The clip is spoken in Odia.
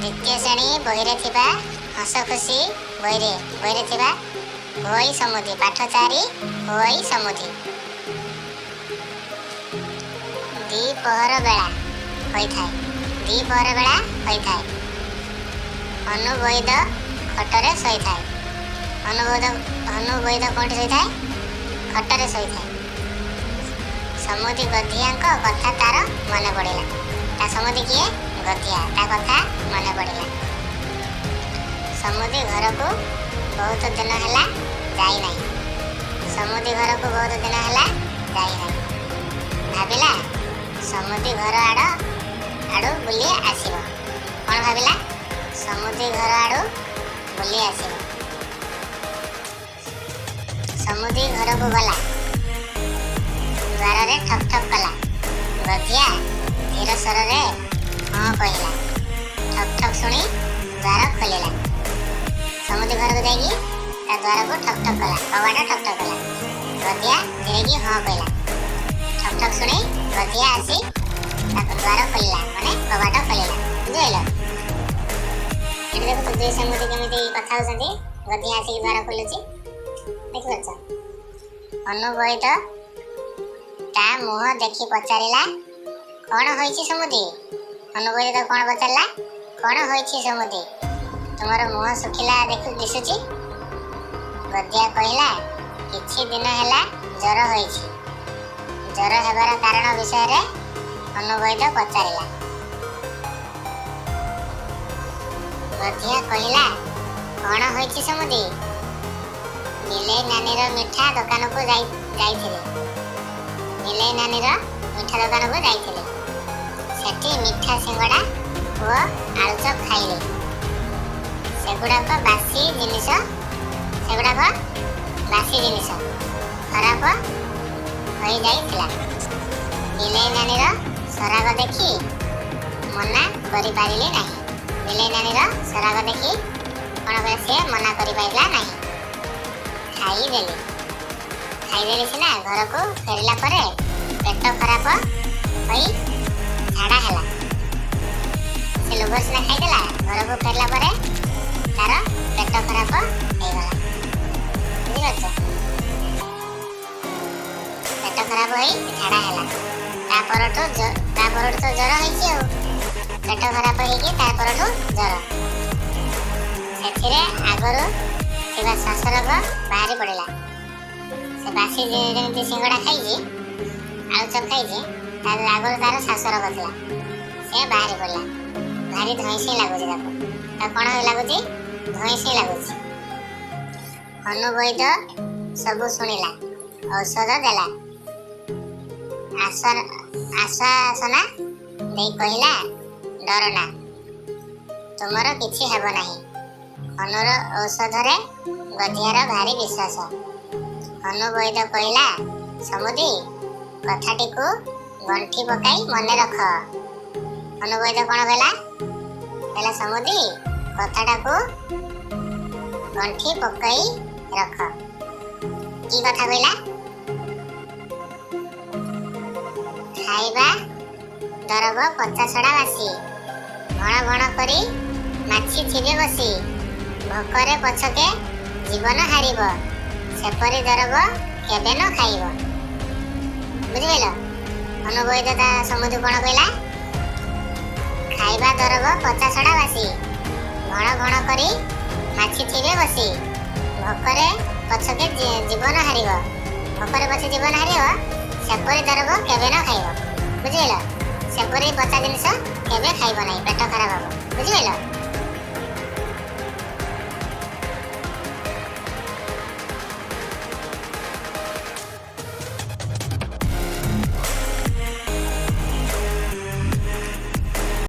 ଦ୍ୱିତୀୟ ଶ୍ରେଣୀ ବହିରେ ଥିବା ହସ ଖୁସି ବହିରେ ଥିବା ହୋଇ ସମୁଦି, ପାଠ 4, ହୋଇ ସମୁଦି। ଦ୍ୱିପହର ବେଳା ହୋଇଥାଏ। ଦ୍ୱିପହର ବେଳା ହୋଇଥାଏ। ଅନୁବୈଦ ଖଟରେ ଶୋଇଥାଏ। ଅନୁବୈଦ କୋଉଠି ଶୋଇଥାଏ? ଖଟରେ ଶୋଇଥାଏ। ସମୁଦି ଗଧିଆଙ୍କ କଥା ତାର ମନେ ପଡ଼ିଲା। ତା ସମୁଦି କିଏ? ଗଧିଆ। ତା କଥା ମନେ ପଡ଼ିଲା। ସମୁଦି ଘରକୁ ବହୁତ ଦିନ ହେଲା ଯାଇନାହିଁ। ସମୁଦି ଘରକୁ ବହୁତ ଦିନ ହେଲା ଯାଇନାହିଁ। ଭାବିଲା ସମୁଦି ଘର ଆଡ଼ୁ ବୁଲି ଆସିବ। କ'ଣ ଭାବିଲା? ସମୁଦି ଘର ଆଡ଼ୁ ବୁଲି ଆସିବ। ସମୁଦି ଘରକୁ ଗଲା। ଦ୍ୱାରରେ ଠକ୍ ଠକ୍ କଲା। ଗଧିଆ ଧୀର ସ୍ୱରରେ ହଁ କହିଲା। ଠକ୍ ଠକ୍ ଶୁଣି ଦ୍ୱାର ଖୋଲିଲା। ସମୁଦି ଘରକୁ ଯାଇକି ତା ଦ୍ୱାରକୁ ଠକ୍ ଠକ୍ କଲା, କବାଟ ଠକ୍ ଠକ୍ କଲା। ଗଧିଆ ଧୀରେକି ହଁ କହିଲା। ଠକ୍ ଠକ୍ ଶୁଣି ଗଧିଆ ଆସି ତାକୁ ଦ୍ୱାର ଖୋଲିଲା, ମାନେ କବାଟ ଖୋଲିଲା। ବୁଝିପାରିଲ? ଏଠି ଦେଖୁଛୁ, ଦୁଇ ସମୁଦି କେମିତି କଥା ହଉଛନ୍ତି। ଗଧିଆ ଆସିକି ଦ୍ୱାର ଖୋଲୁଛି, ଦେଖିପାରୁଛ? ଅନୁବୈଦ ତା ମୁହଁ ଦେଖି ପଚାରିଲା, "କ'ଣ ହୋଇଛି ସମୁଦି?" ଅନୁବୈଦ ତାକୁ କ'ଣ ପଚାରିଲା? "କ'ଣ ହୋଇଛି ସମୁଦି, ତୁମର ମୁହଁ ଶୁଖିଲା ଦେଖୁ ଦିଶୁଛି?" ଗଧିଆ କହିଲା, "କିଛି ଦିନ ହେଲା ଜ୍ୱର ହୋଇଛି।" ଜ୍ୱର ହେବାର କାରଣ ବିଷୟରେ ଅନୁବୈଦ ପଚାରିଲା। ଗଧିଆ କହିଲା, "କ'ଣ ହୋଇଛି ସମୁଦି? ବିଲେଇ ନାନୀର ମିଠା ଦୋକାନକୁ ଯାଇଥିଲି। ବିଲେଇ ନାନୀର ମିଠା ଦୋକାନକୁ ଯାଇଥିଲି। ସେଠି ମିଠା ସିଙ୍ଗଡ଼ା ଓ ଆଳୁଚପ ଖାଇଲି। ସେଗୁଡ଼ାକ ବାସି ଜିନିଷ। ସେଗୁଡ଼ାକ ବାସି ଜିନିଷ, ଖରାପ ହୋଇଯାଇଥିଲା। ବିଲେଇ ନାନୀର ସରାଗ ଦେଖି ମନା କରିପାରିଲି ନାହିଁ।" ବିଲେଇ ନାନୀର ସରାଗ ଦେଖି କ'ଣ କହିଲା? ସିଏ ମନା କରିପାରିଲା ନାହିଁ। "ଖାଇଦେଲି। ଖାଇଦେଲି ସିନା, ଘରକୁ ଫେରିଲା ପରେ ପେଟ ଖରାପ ହୋଇ ଝାଡ଼ା ହେଲା।" ସେ ଲୋଭ ସିନା ଖାଇଦେଲା, ଘରକୁ ଫେରିଲା ପରେ ତାର ପେଟ ଖରାପ ହେଇଗଲା। ବୁଝିପାରୁଛ? ପେଟ ଖରାପ ହୋଇ ଝାଡ଼ା ହେଲା। ତା ପରଠୁ ତ ଜ୍ୱର ହେଇଛି। ଆଉ ପେଟ ଖରାପ ହେଇକି ତା ପରଠୁ ଜ୍ୱର। ସେଥିରେ ଆଗରୁ ଥିବା ଶ୍ୱାସ ରୋଗ ବାହାରି ପଡ଼ିଲା। ସେ ବାସି ଯେମିତି ସିଙ୍ଗଡ଼ା ଖାଇଛି, ଆଳୁଚପ ଖାଇଛି, ତା ଆଗରୁ ତାର ଶ୍ୱାସ ରୋଗ ଥିଲା, ସେ ବାହାରି ପଡ଼ିଲା। ଭାରି ଧଇଁସଇଁ ଲାଗୁଛି ତାକୁ। ତାକୁ କ'ଣ ଲାଗୁଛି? ଧଇଁସଇଁ ଲାଗୁଛି। ଅନୁବୈଦ ସବୁ ଶୁଣିଲା, ଔଷଧ ଦେଲା। ଆଶ୍ୱାସନା ଦେଇ କହିଲା, "ଡର ନା, ତୁମର କିଛି ହେବ ନାହିଁ।" ଅନୁର ଔଷଧରେ ଗଧିଆର ଭାରି ବିଶ୍ୱାସ। ଅନୁବୈଦ କହିଲା, "ସମୁଦି, କଥାଟିକୁ ଗଣ୍ଠି ପକାଇ ମନେ ରଖ।" ଅନୁବୈଦ କ'ଣ କହିଲା? କହିଲା, "ସମୁଦି, କଥାଟାକୁ ଗଣ୍ଠି ପକାଇ ରଖ।" କି କଥା କହିଲା? ଖାଇବା ଦରବ ପଚାସଡ଼ା ବାସି, ଭଣ ଭଣ କରି ମାଛି ଥିବେ ବସି, ଭୋକରେ ପଛକେ ଜୀବନ ହାରିବ, ସେପରି ଦରବ କେବେ ନ ଖାଇବ। ବୁଝିପାରିଲ? ଅନୁବୈଦ ତା ସମୁଦି କ'ଣ କହିଲା? ଖାଇବା ଦରବ ପଚାସଡ଼ା ବାସି, ଭଣ ଭଣ କରି ମାଛି ଥିବେ ବସି, ଭୋକରେ ପଛକେ ଜୀବନ ହାରିବ, ଭୋକରେ ପଛେ ଜୀବନ ହାରିବ, ସେପରି ଦରବ କେବେ ନ ଖାଇବ। ବୁଝିପାରିଲ? ସେପରି ପଚା ଜିନିଷ କେବେ ଖାଇବ ନାହିଁ, ପେଟ ଖରାପ ହବ। ବୁଝିପାରିଲ?